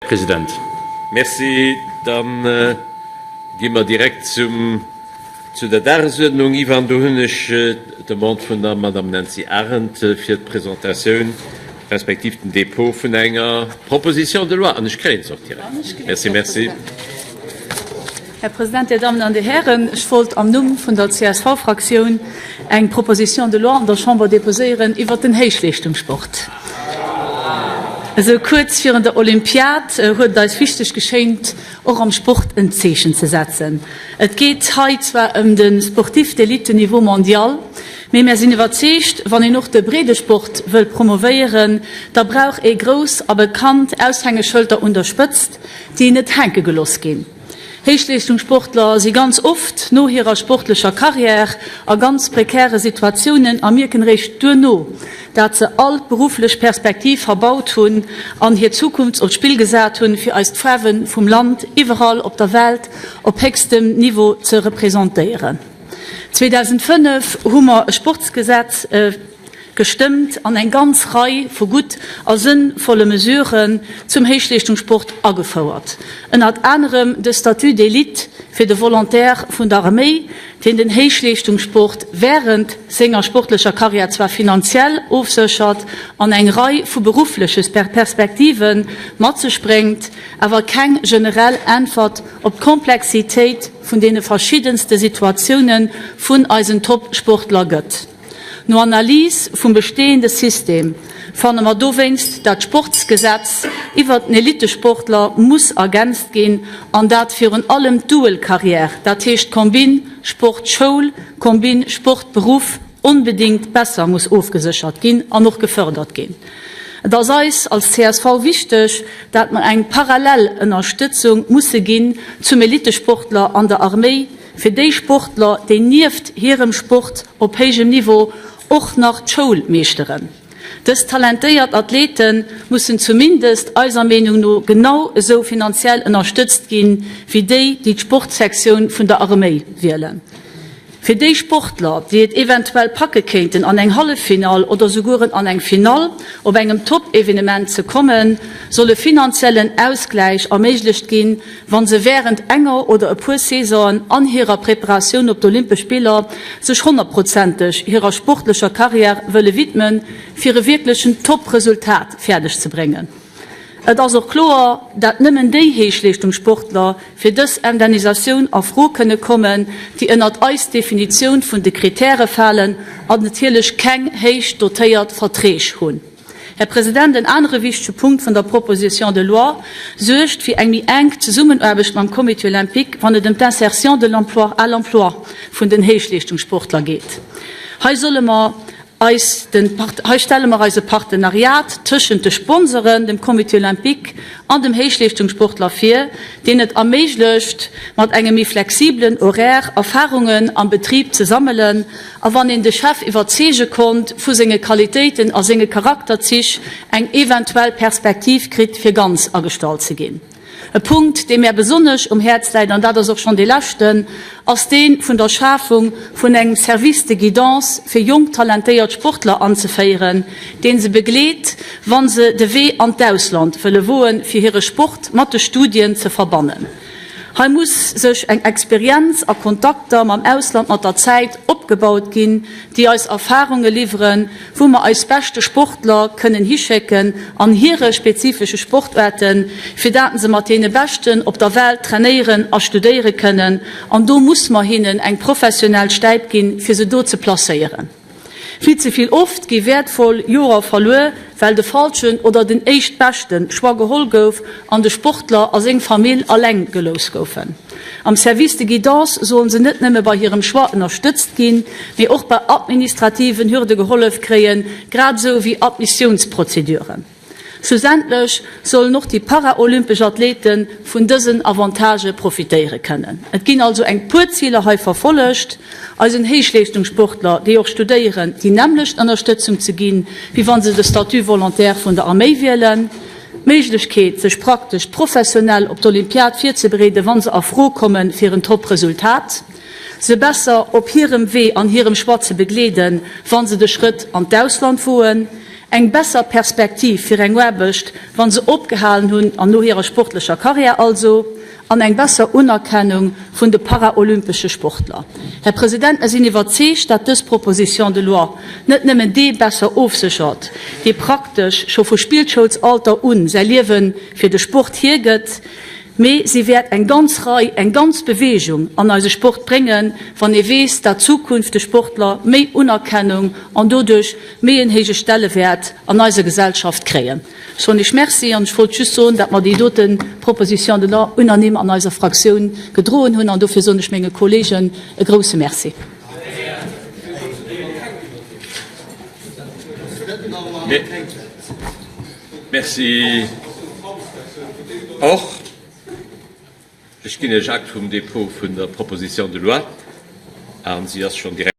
President. Merci. Da gi mer direkt zum, zu der Dagesuerdnung iwwer. An do hunn ech d'Demande vun der Madame Nancy Arendt fir d'Presentatioun respektiv den Dépôt vun enger Proposition de loi. An ech kréien se och direkt. Merci, merci. Här President, Dir Dammen an Dir Hären, ech wollt am Numm vun der CSV-Fraktioun eng Proposition de loi an der Chamber déposéieren iwwert den Héichleeschtungssport. Esou kuerz virun der Olympiad huet et eis wichteg geschéint, och am Sport en Zeechen ze setzen. Et geet hei zwar ëm de Sportif d'élite niveau mondial, mee mär sinn iwwerzeegt, wann een och de Breedesport wëll promovéieren, da brauch ee grouss a bekannt Aushängeschëlter un der Spëtzt, déi net hänke geloss ginn. Héichleeschtungssportler si ganz oft no hirer sportlecher Karriär a ganz prekäre Situatiounen a mierken eréischt duerno, dat se all berufflech Perspektiv verbaut hunn an hir Zukunft op d'Spill gesat hunn, fir eis d'Faarwe vum Land iwwerall op der Welt op héchstem Niveau ze representéieren. 2005 hu mer e Sportsgesetz gestëmmt an eng ganz Rei vu gutt a sënnvolle Mesuren zum Héichleeschtungssport agefouert, ënnert anerem de Statut d'élite fir de Volontaire vun der Arméi, deen den Héichleeschtungssport während senger sportlecher Karriär zwar finanziell ofséchert an eng Rei vu beruffleche Perspektive mat sech bréngt, awer keng generell Äntwert op d'Komplexitéit vun deene verschiddenste Situatioune vun eisen Top-Sportler gëtt. No Analys vum bestehende System fanne mer dowéinst, dat d'Sportsgesetz iwwert den Elitesportler muss ergänzt ginn an dat virun allem d'Dual-Carrière, dat heescht d'Combine Sport-Schoul, Combine Sport-Beruff, onbedéngt besser muss ofgeséchert ginn an och gefördert ginn. Et ass eis als csv wichteg, dat mer eng parallel Ënnerstëtzung musse ginn zum Elitesportler an der Arméi, fir déi Sportler, déi nieft hirem Sport op héijem Niveau och nach d'Schoul meeschteren. Dës talentéiert Athlete mussen zumindest eiser Meenung no genau esou finanziell ënnerstëtzt ginn, wéi déi, déi d'Sportsektioun vun der Arméi wielen. Fir déi Sportler, déi et eventuell packe kéinten an eng Halleffinall oder sougueren an eng Finall op engem Top-Evenement ze kommen, soll e finanziellen Ausgläich erméiglecht ginn, wa se wärend enger oder e puer Saisonen an hirer Preparatioun op d'Olympesch Spiller sech honnertprozenteg hirer sportlecher Karriär wëlle widmen, fir e wierklechen Top-Resultat fäerdeg ze bréngen. Et ass och kloer, dat nëmmen déi Héichleeschtungssportler fir dës Indemnisatioun a Fro kënne kommen, déi ënnert eis Definitioun vun de Kritäre falen an natierlech keng héich dotéiert Verträg hunn. Här President, en anere wichtege Punkt vun der Proposition de loi suergt fir eng méi enk Zesummenaarbecht mam Comité olympique, wann et ëm d'Insertion de l'emploi à l'emploi vun den Héichleeschtungssportler geet. Hei solle mer Eis den Hei stelle mer eis e Partenariat tëschent de Sponsoren, dem Comité olympique an dem Héichleeschtungssportler vir, deen et erméiglecht, mat engem méi flexibelen Horaire Erfarungen am Betrib ze sammelen a wann een de Chef iwwerzeege konnt vu senge Qualitéiten a senge Charakterzich, eng eventuell Perspektiv kritt fir ganz agestallt ze ginn. E Punkt, dee mär besonnesch um Häerz läit, an dat ass och schonn dee leschten, ass dee vun der Schafung vun engem Service de guidance fir jonk talentéiert Sportler anzeféieren, dee se begleet, wa se de Wee an d'Ausland wëlle woen, fir hire Sport mat de Studien ze verbannen. Hei muss sech eng Experienz a Kontakter mam Ausland mat der Zäit opgebaut ginn, déi eis Erfarunge liwweren, wou mer eis beschte Sportler kënnen hischécken an hire spezifesche Sportaarten, fir dat se mat deene Beschten op der Welt trainéieren a studéiere kënnen. An do muss mer hinnen eng professionell Stäip ginn, fir se do ze placéieren. Vill ze vill oft gi wäertvoll Jorer verluer, well de falschen oder den éischtbeschte Choix geholl gouf an de Sportler a seng Famill alleng gelooss goufen. Am Service de guidance sollen se net nëmme bei hirem Choix ënnerstëtzt ginn, mee och bei administrativen Hürde gehollef kréien, grad esou wéi Admissiounsprozeduren. Schlussendlech sollen och déi paraolympesch Athlete vun dësen Avantagë profitéiere kënnen. Et ginn also eng puer Ziler hei verfollegt, eisen Héichleeschtungssportler, déi och studéieren, déi nämmlecht Ënnerstëtzung ze ginn, wéi wa se de Statut volontaire vun der Arméi wielen, D'Méiglechkeet, sech praktesch professionell op d'Olympiad virzebereeden, wa se a Fro komme fir en Top-Resultat. Se besser op hirem Wee an hirem Choix ze begleeden, wa se de Schrëtt an d'Ausland woen. Eng besser Perspektiv fir eng Aarbecht, wa se opgehalen hunn an no hirer sportlecher Karriär also, an eng besser Unerkennung vun de paraolympesche Sportler. Här President, mer sinn iwwerzeegt, dat dës Proposition de loi net nëmmen dee besser ofséchert, dee praktesch scho vu Spillschoulsalter un säi Liewe fir de Sport hiergëtt, mee si wäert eng ganz Rei, eng ganz Bewegung an eise Sport bréngen, wann ee weess, dat zukünfteg Sportler méi Unerkennung an doduerch méi en héije Stellewäert an eiser Gesellschaft kréien. Ech soen Iech Merci an ech wollt just soen, dat mer déi dote Proposition de loi unanime an eiser Fraktioun gedroen hunn an dofir soen ech menge Kollegen e grouse Merci. Merci och. Ech ginn Iech Akt vum Dépôt vun der Proposition de loi an si ass schonn direkt.